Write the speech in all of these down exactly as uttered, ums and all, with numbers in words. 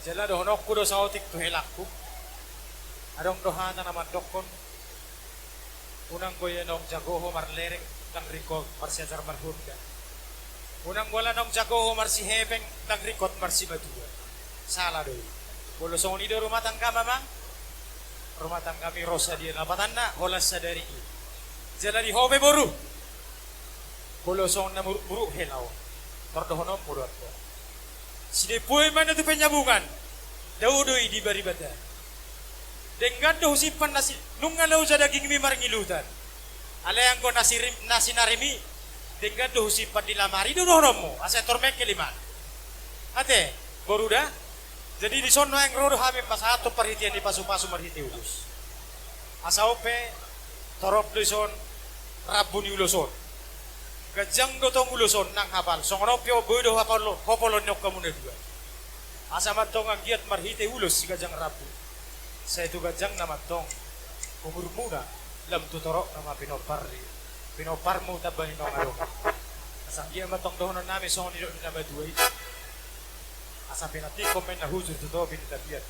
Jala dohononku do saotik tu helangku. Adong do hata na mandokkon: Unang goya naung jago ho marlereng, ndang ringkot marsiajar marhunda. Unang gola naung jago ho marsihepeng, ndang ringkot marsimatua. Sala do i. Molo songon i do rumah tanggam, amang, rumah tanggami ro sadia lapatanna, holan sadari i. Jala di ho pe, boru, molo songon na muruk-muruk hela on, tor dohononmu do antong. Sidempuan ma na tu penyambungan, dao do i di baribata. Denggan do husimpan nasi, nunga loja dagingmi marngilutan. Alai anggo nasi rim-, nasi na rim i, denggan do husimpan di lamari do dohononmu, asa tor mengkel i ma. Ate, boru da. Jadi dison nuaeng ro do hami pasahathon parhitean ni pasu-pasu marhite ulos. Asa on pe, torop do dison rambu ni ulos on. Ganjang do tong ulos on nang hapal, songon on pe on boi do hapal, hopolon ni angka muna dua. Asa ma antong anggiat marhite ulos siganjang rambu, sai tu ganjangna ma antong umurmuna, lam tu torop nama pinompar ni, pinomparmu tamba ni naung adong. Asa anggiat ma antong dohonon nami songon nidok ni na matua i: Asa pinantikhon ma inna hujur tu topi ni tapian.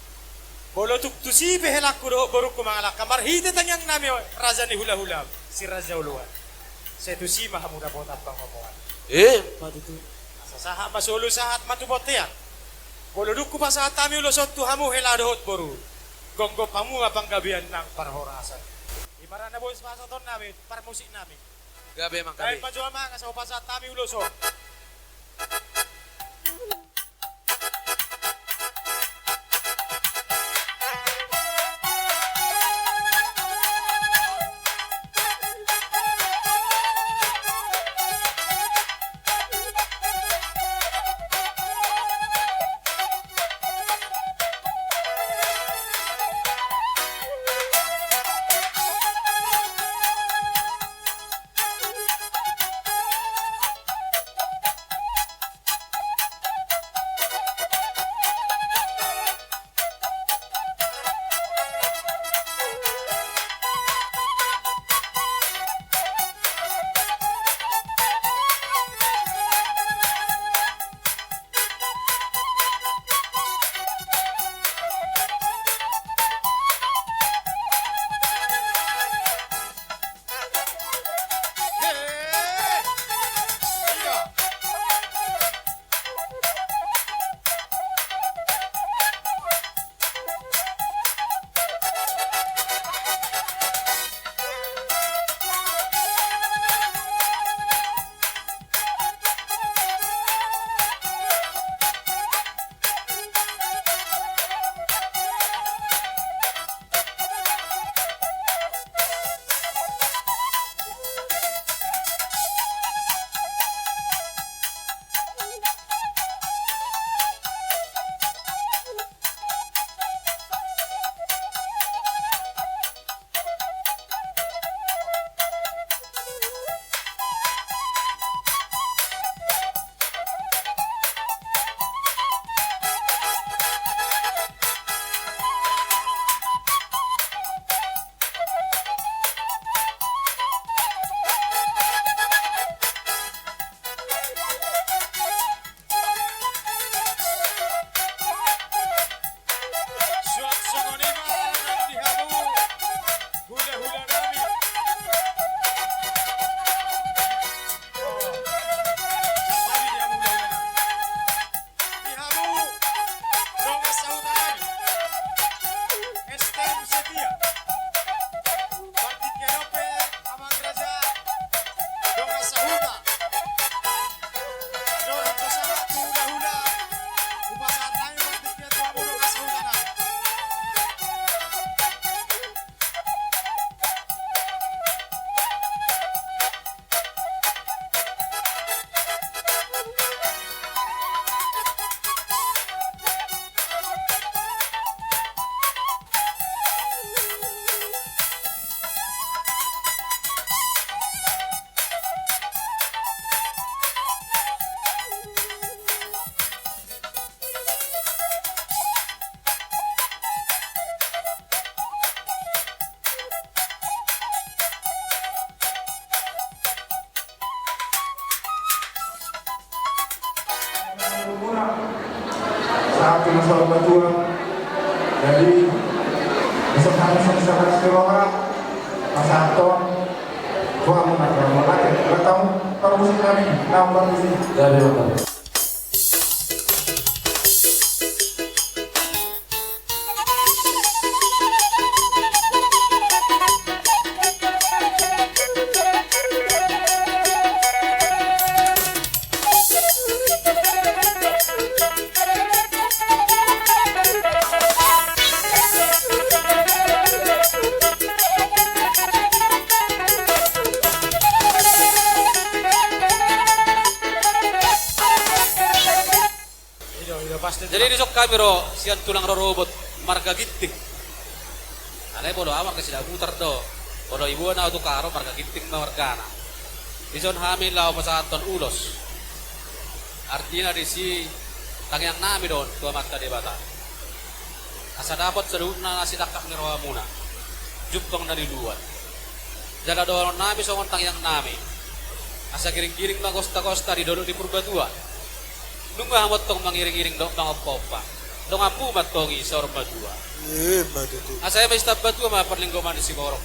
Molo tung tusi pe helangku dohot borungku mangalangka, marhite tangiang nami raja ni hula-hula, si Raja Oloan, sai tusi ma hamu dapotan pangomoan. Eh, patutu. Asa sahat ma solu, sahat ma tu bontean. Molo dung hupasahat hami ulos on tu hamu hela dohot boru, gomgom hamu ma panggabean nang parhorasan. I ma ra na boi pasahaton nami, parmusik nami. Gabe, amang, gabe. Baen ma jo, amang, asa hupasahat hami ulos on. Di hamu dongan sahuta nami, S T M setia. Partingkian on pe, amang raja, dongan sahuta. Adong do sahat tu hulahula, hupasahat hami partingkian tu hamu dongan sahuta nami. Sahat tu na saur matua. Jadi, bisa kami sama-sama sekolah, pasahathon tu hamuna, mauliate. Ulang tahun, parmusik nami, naung parmusik. Jadi, mantap. Jadi dison hami ro sian tulang rorobot marga Ginting. Alai molo au marga Sidabutar do. Molo iboan au tu Karo, marga Ginting ma margana. Dison hami laho pasahathon ulos. Artina disi tangiang nami do on tu Amanta Debata. Asa dapot saluhutna na sinangkap ni rohamuna. Jumpang na niluluan. Jala dohonon nami songon tangiang nami. Asa giring-giring ma gosta-gosta di dolok ni Purbatua. Nunga hamu antong mangiring-iring dohot mangompa-ompa. Donganmu ma antong i saur matua. Ima tutu. Asa eme sitambatua ma parlinggoman ni sigorok.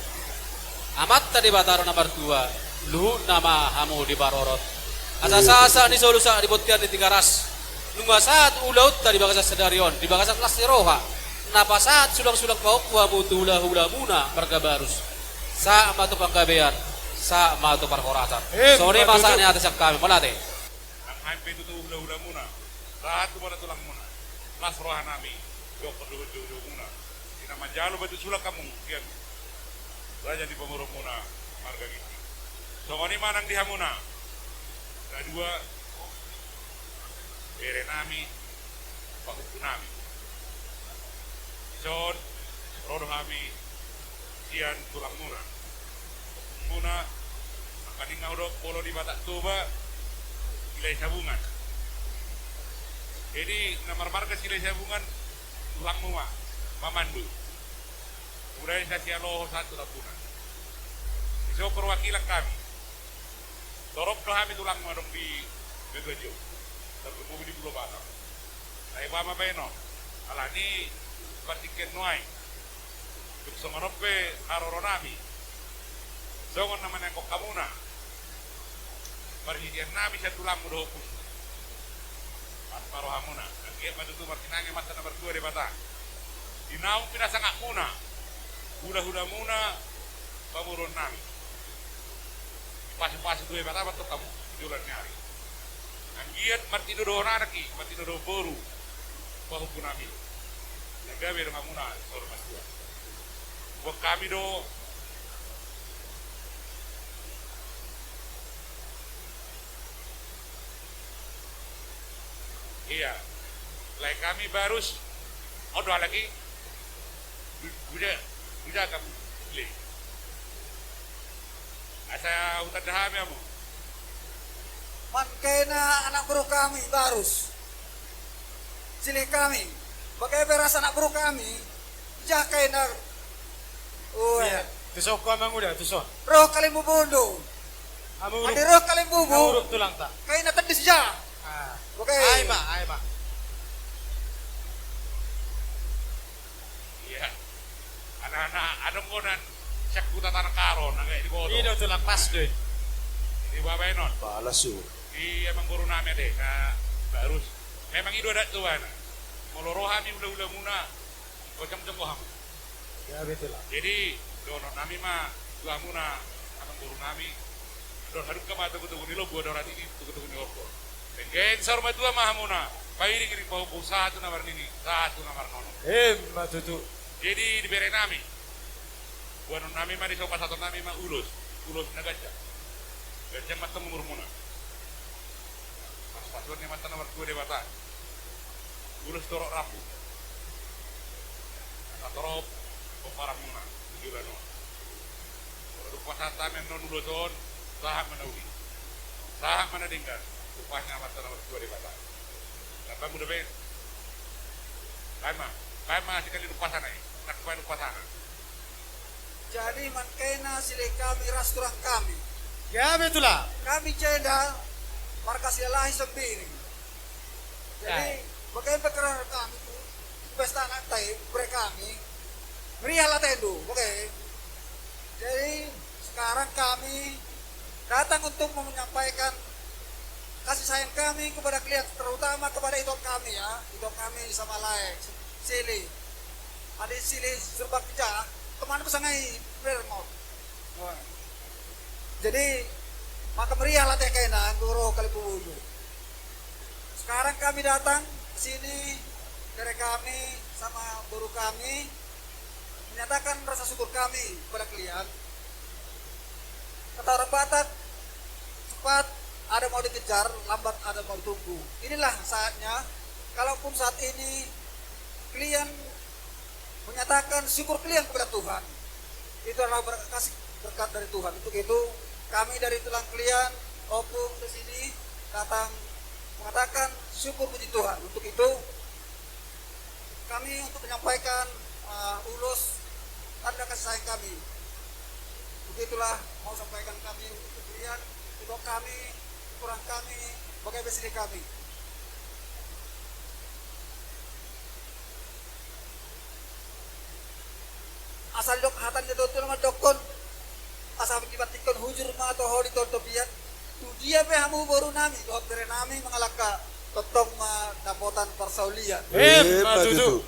Amanta Debata do na martua, luhutna ma hamu diparorot. Asa sahat-sahat ni solu sahat di bontean ni Tigaras. Nunga sahat ulaonta di bagasan sadari on, di bagasan las ni roha. Na pasahat sulang-sulang pahompu hamu tu hula-hulamuna marga Barus. Sahat ma tu panggabean, sahat ma tu parhorasan. Ima tutu. Songon i ma sahat ni hata sian hami, mauliate. Nang hami pe tutu hula-hulamuna, sahat tu bona tulangmuna. Las roha nami, dohot dohot joujou muna. Di na manjalo batu sulak hamu sian raja ni pamoruonmuna marga Ginting. Songon i ma nang di hamuna. Na dua, bere nami, pahompu nami. Dison, ro do hami sian tulangmuna. Muna, mangkaning hudok molo di Batak Toba, Silahisabungan. Jadi, na marmarga Silahisabungan, tulangmu ma, pamandu. Mura i sasialoho sahat tu lambuna. Dison perwakilan hami. Torop do hami tulangmu adong di Batuanjo. Tarlumobi di Pulo Batam. Sai ba ma baenon. Alani partingkian nuaeng. Tung songon on pe haroro nami. Songon na maneangkon hamuna. Parhitean nami sian tulangmu dohot ompusmu. Pas ma rohamuna. Anggiat ma tutu marsinamot Amanta na martua Debata. Di naung pinasangapmuna. Hula-hulamuna. Pamoruon nami. Pasu-pasu do Debata ma antong hamu di joloan ni ari. Anggiat martinodohon anak i, martinodohon boru, pahompu nami. Na gabe donganmuna saur matua. Buat hami do. Ia. Lae hami Barus. On do halak i. Buja, buja hamu. Asa hutanda hami hamu. Mangkena anak boru hami Barus. Silih hami. Bage pe ras anak boru hami. Jaka ina. Ue. Ia. Tuson ho amang uda, tuson. Roh kalimbubu do. Hamu uruk. Adi roh kalimbubu. Hamu uruk tulangta. Kaina tendis ja. Ah. Oke. Ai ma, ai ma. Ia. Anak-anak, adong do na sian huta Tanah Karo, na gabe di boto. I do tulang, pas do i. Di babaen on. Balas su. Di amang boru nami ate, na Barus. Memang i do adat tuana. Molo ro hami hula-hulamuna, gojang-gojang hamu. Ia, betul lah. Jadi, dohonon nami ma tu hamuna, amang boru nami. Dohot hadungka ma togu-togu ni lombu, dohot hatiti togu-togu ni horbo. Denggan saur matua ma hamuna, pairing-iring pahompu sahat tu na marnini, sahat tu na marnono. Ima tutu. Jadi di bere nami, boanon nami ma dison, pasahaton nami ma ulos, ulos na ganjang. Ganjang ma antong umurmuna. Pasu-pasuon ni Amanta na martua Debata. Ulos torop rambu. Asa torop pomparanmuna di joloan on. Molo dung pasahat hami annon ulos on, sahat ma na uli. Sahat ma na denggan. Upas ni Amanta na martua Debata. Tamba muda baen. Baen ma. Baen ma sikali umpasana i. Nang baen umpasana. Jadi mangkena silih hami ras tulang hami. Ia, betul lah. Hami jenda marga Silalahi Sembiring. Jadi, Bagaimana perkenalan kami tu pesta anak tai, bere kami. Meriah latihan tu, oke. Jadi, sekarang kami datang untuk menyampaikan kasih sayang kami kepada kalian, terutama kepada ito kami, ya. Ito kami sama lae, Sili. Adi Sili Surbakja, teman pasangai Bermot. Wah. Jadi, maka meriah latihan kena, guru kali puluh. Sekarang kami datang ke sini, bere kami sama boru kami, menyatakan rasa syukur kami kepada kalian. Kata orang Batak, cepat ada mau dikejar, lambat ada mau ditunggu. Inilah saatnya, kalaupun saat ini kalian menyatakan syukur kalian kepada Tuhan. Itu adalah berkat, kasih berkat dari Tuhan. Untuk itu, kami dari tulang kalian, opung di sini, datang mengatakan syukur puji Tuhan. Untuk itu, kami untuk menyampaikan, eh, ulos tanda kasih sayang kami. Begitulah mau sampaikan kami untuk kalian, untuk kami, kurang kami, bagai beside kami. Asa didok hata ni datu na mandokkon, asa dipantikkon hujur ma tu ho di tontopian, tu dia pe hamu boru nami dohot bere nami mangalangka, tongtong ma dapotan parsaulian. Emma tutu.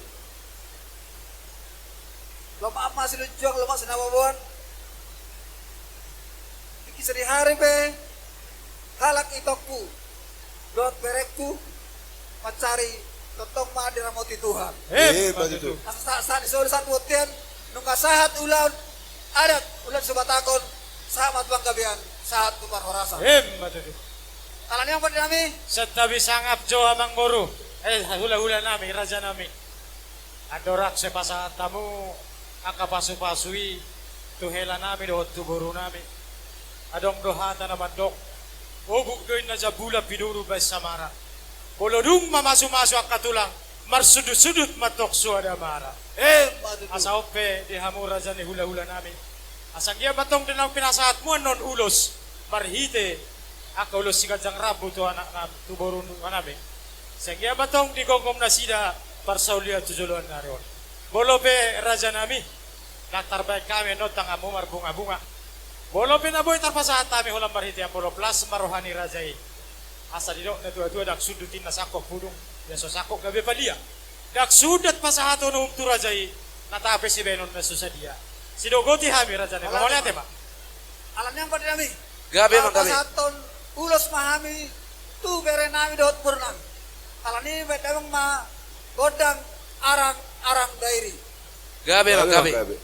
Lomak ma silunjuang, lomak sinaboboan. Tingki sadihari pe halak itongku dohot berengku mansari tongtong ma diramoti Tuhan. Emma tutu. Asa sahat, sahat ni solu sahat tu bontean, nunga sahat ulaon adat, ulaon sibatagon, sahat ma tu panggabean, sahat tu parhorasan. Emma tutu. Alani i amang pande nami. Santabi sangap jo amang boru, eh, hulahula nami, raja nami. Andorang sai pasahat hamu angka pasupasu i tu hela nami dohot tu boru nami, adong do hata na mandok: Obuk do inna jambulan piduru baen samara. Molo dung mamasumasu angka tulang, marsudutsudut ma antong suada mara. Emma tutu. Asa on pe di hamu raja ni hulahula nami, asa anggiat ma antong di naung pinasahatmu annon ulos marhite angka ulos siganjang rambu tu anak nami, tu boru nami. Sai anggiat ma antong digomgom nasida parsaulian tu joloan ni ari on. Molo pe raja nami, ndang tarbaen hami annon tanganmu marbungabunga. Molo pe na boi tarpasahat hami holan marhite amplop, las ma roha ni raja i. Asa didok natuatua: Ndang sundut inna sangkop hudung, ia so sangkop gabe palia. Ndang sundat pasahaton uhum tu raja i, na tape sibaenon na so sadia. Sidogoti hami raja nami. Mauliate ma. Alani i amang pande nami. Gabe ma, gabe. Pasahathon ulos ma hami tu bere nami dohot boru nami. Alani i baen damang ma gondang Arang, Arang Dairi. Gabe ma, gabe.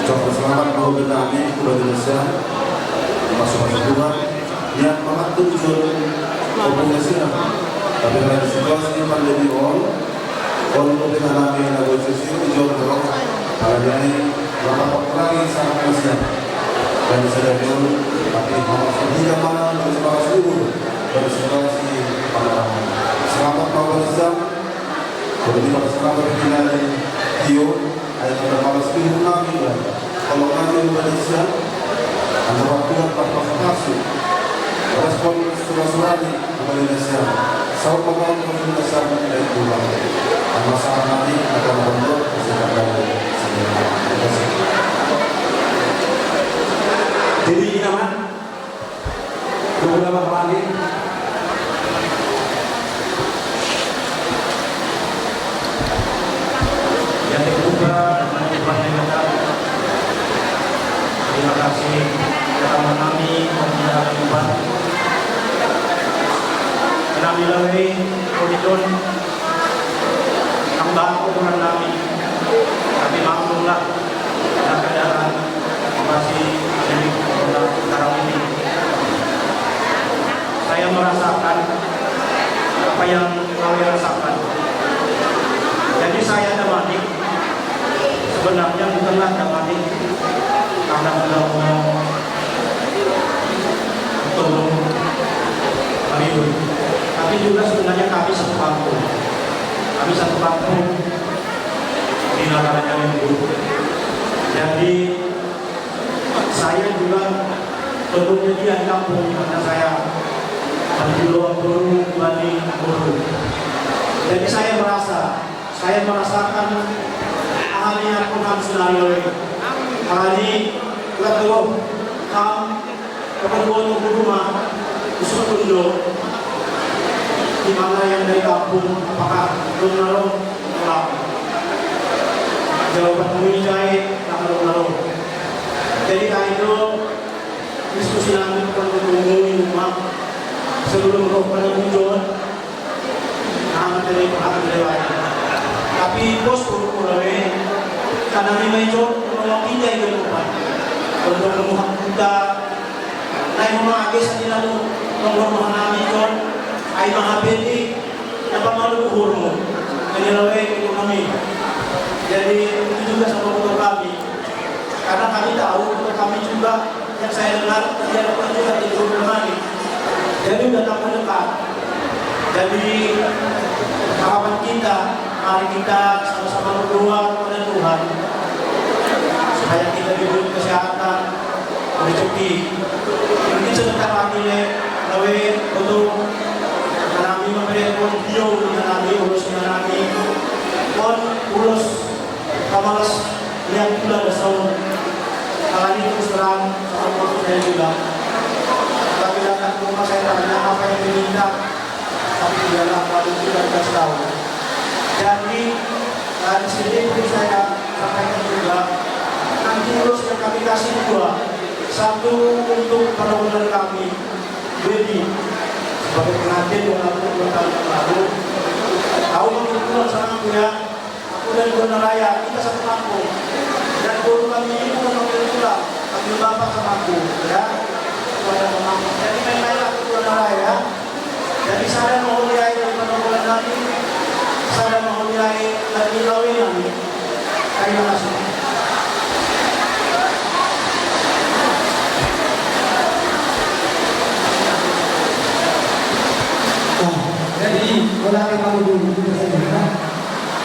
Ucapon selamat ma hubege nami, hubege nasiam, pasu-pasu Tuhan, nian mangantusi jolo, hubege nasiam. Tapi karena situasi pandemi on, on hubege nami na boi sisir, jolo, alani, maka pakurangi sangat nasiam. Dan sedang, tapi mama sendiri mana, dan sekolah subuh, dan situasi panorama. Selamat ma hubege nasiam. Jadi, pada saat berpindah dari Tio, ada kata balas pintu kami, ya. Kalau kami Indonesia, ada waktu yang pas masuk. Respon sudah-sudah di Indonesia. Saur mengkau Indonesia dari Tuhan. Masalah nanti akan membuat kesempatan. Terima kasih. Jadi, ini nama Tuhan. Terima kasih, teman nami, teman nami, nami lawei, komiton, tambah ukuran nami, tapi maklumlah, ada kendaraan, masih jadi sekarang ini. Saya merasakan apa yang kalian rasakan. Jadi saya ada manik, sebenarnya bukanlah ada manik, karena sudah mau tolong kami. Tapi juga sebenarnya kami satu kampung. Kami satu kampung di Nagara Jawa Timur. Jadi saya juga tentunya dia di kampung karena saya dari Lombok, Bali, Buru. Jadi saya merasa, saya merasakan hal yang kurang scenario ini. Hal ini, betul, kam, keperluan rumah, khusus Indo, di mana yang dari kampung, apakah belum naruh, belum. Jawaban kami jahit, tak belum naruh. Jadi, kami itu diskusi nami, bukan ketemu di rumah. Sebelum roh pada muncul, nah, materi paham lewat. Tapi bos, kurang karena memang itu, memang kita yang lupa. Untuk rumah kita, naik rumah habis, nanti lalu, nomor rumah nami, John, ai maha bedi, apa malu kuhurmu. Jadi, lawei, ekonomi. Jadi, itu juga sama untuk kami. Karena kami tahu, untuk kami juga, yang saya dengar, dia datang juga di grup kemarin. Jadi, udah tambah dekat. Jadi, harapan kita, mari kita sama-sama berdoa kepada Tuhan, supaya kita diberi kesehatan, rezeki. Mungkin sebentar lagi, le, lawei, untuk nami memberi pun, dia, nami, urus nami, pun, urus Kamalas, lihat pula ada saung. Alani terus terang, sama waktu saya juga. Tapi datang ke rumah saya tanya apa yang diminta. Tapi dialah, lalu tidak dikasih tahu. Jadi, eh, di sini pun saya sampaikan juga, nanti urus yang kami kasih dua. Satu untuk permohonan kami, Dedi, sebagai pengantin yang aku dua tahun yang lalu. Tahu, kebetulan sama aku, ya. Aku dari Bonaraya, kita satu kampung. Dan guru kami ini bukan wakil tulang, panggil bapak sama aku, ya. Kepada teman. Jadi, main-main aku Bonaraya, ya. Jadi, sada ma holi ae dari Bonaraya nami, sada ma holi ae dari lawei nami. Terima kasih. Ah, jadi, bola ke mau dulu, kita sendiri, kan?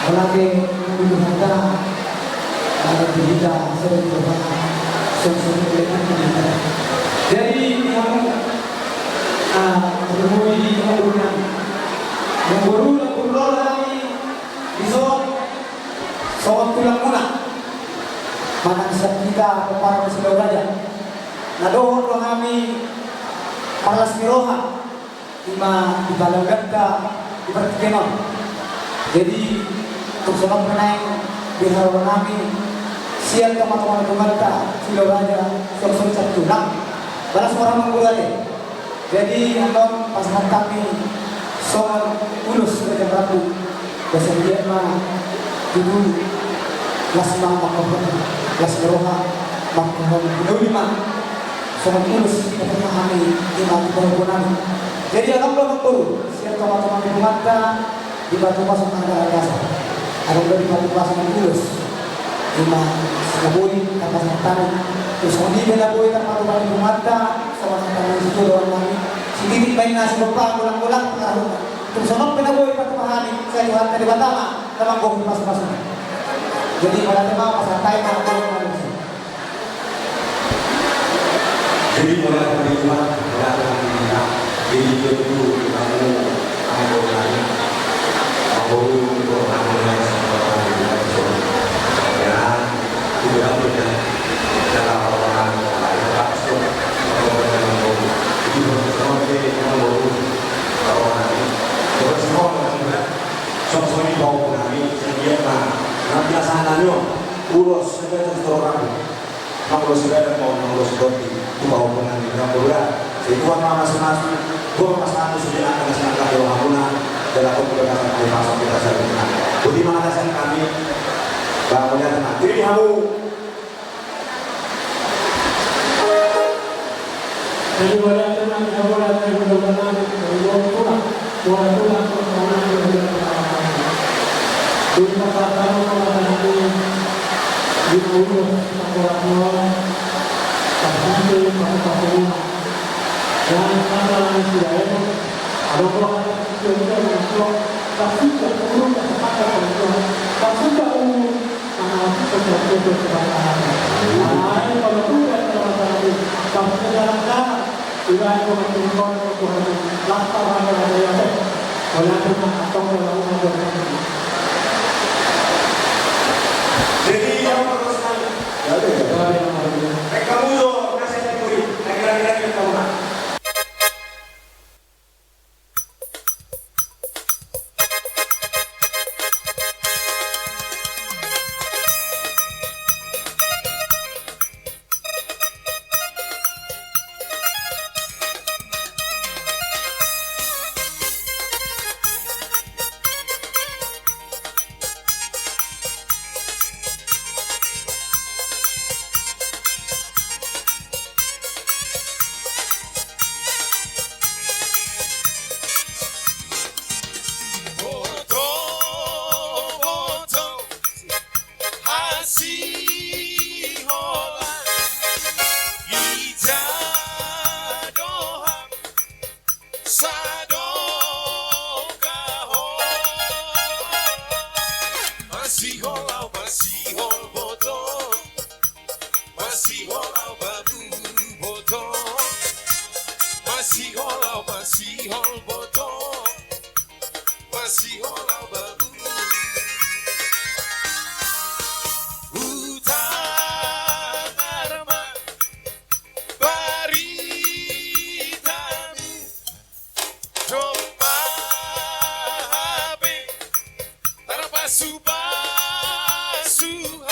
Bola ke mau dulu, kita, ada di kita, sering berdoa, sering, sering, sering, sering. Jadi, kamu, ah, berdoa di kamu dulu, kan? Yang baru, yang baru, lagi, di soal, soal tulang muna. Manang sian hita, pomparan ni Silau Raja. Na dohot do hami marlas ni roha, ima di palauganta di partingkian on. Jadi, tung songon pe naeng di haroro nami, sian tonga-tonga ni donganta, Silau Raja, suang songon sian tulang. Balas ma roha, Amang Guru Ale. Jadi, annon pasahat hami songon ulos Raja Prabu. Basa dia ma tutu Las ma mangkorhon, las ni roha mangkorhon, na uli ma songon ulos na pinasahat hami, ima tu pahompu nami. Jadi adong do, amangboru, sian tongatonga ni bunganta, dipatupa songon anggaran dasar. Adong do dipatupa songon ulos, ima na boi tarpasahat hami. Terus songon i pe na boi tarpatupa di bunganta, songon anggaran ni situdoan nami. Sititik baen na sibopa, golang-golang pangarahutna. Terus songon pe na boi dipatupa hami, sai Tuhanta Debata ma na manggohi pasu-pasuna. Jadi mauliate ma, pasahat hami ma. Jadi mauliate ma, mauliate ma. Jadi dia dulu kamu amangboru nami, amangboru, amangboru nami, ya, itu kamu ya, dalam orang, jadi orang, orang, orang, orang, orang, orang, Songon i pahompu nami, sai dia ma na pinasahat nami on, ulos sibagas torang, mangulos sibagas ma on, mangulos tondi tu pahompu nami, na boha. Sai Tuhan ma mamasu-masu, Tuhan ma mamasu-masu, sude angka na sinangkap di rohamuna, jala tong tu bagasan nami, pasang kita saluhutna. Boti ma na sian hami, ba mauliate ma. Jadi hamu. Jadi mauliate ma, mauliate ma. Jadi, yang terus, ya, ya, ya. Baik, kamu tuh, kasih saya dulu. Lagi-lagi, lagi, kamu, Pak. Boto, boto, hasiholan, ija do hami sadokahon. Masihol ahu, masihol boto. Masihol ahu, babu boto. Masihol ahu, masihol boto. Masihol ahu, babu. Hutangar ma baritamu. Dompak hape tarpasu-pasuhon.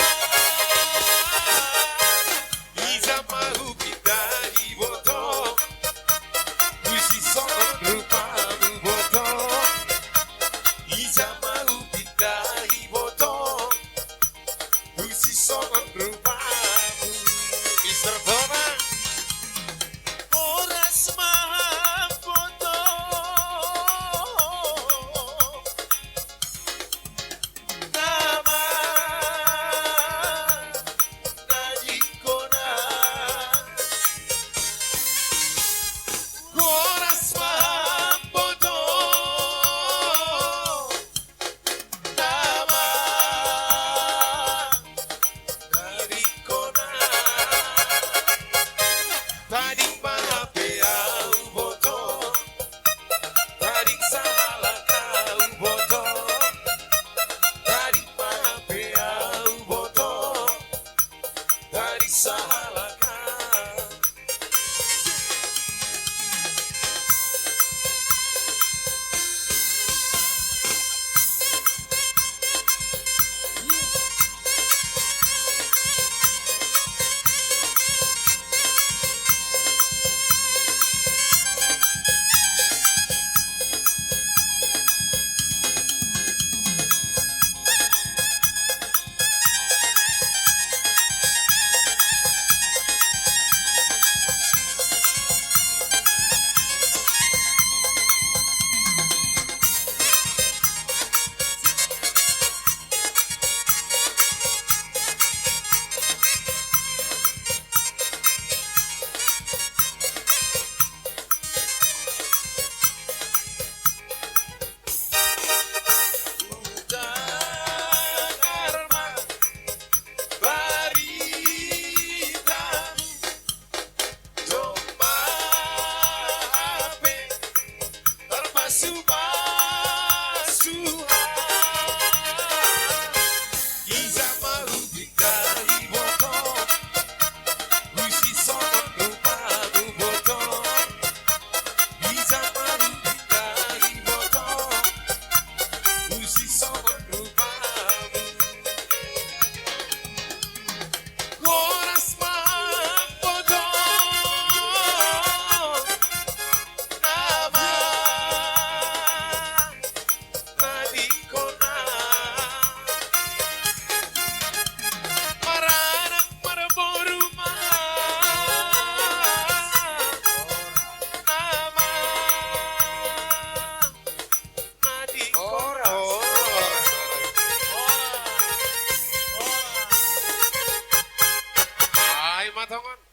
Ija ma hupinda, diboto. Husi songon rupamu, boto. Ija ma hupinda, diboto. Husi songon rupamu. Mister Tonang. Horas ma hamboto. Nama na dingkona. Horas ma hamboto. Nama na dingkona. Tading ma hape ahu, boto. Tading sahalak ahu, boto. Tading ma hape ahu, boto. Tading sahalak ahu. ma tongon.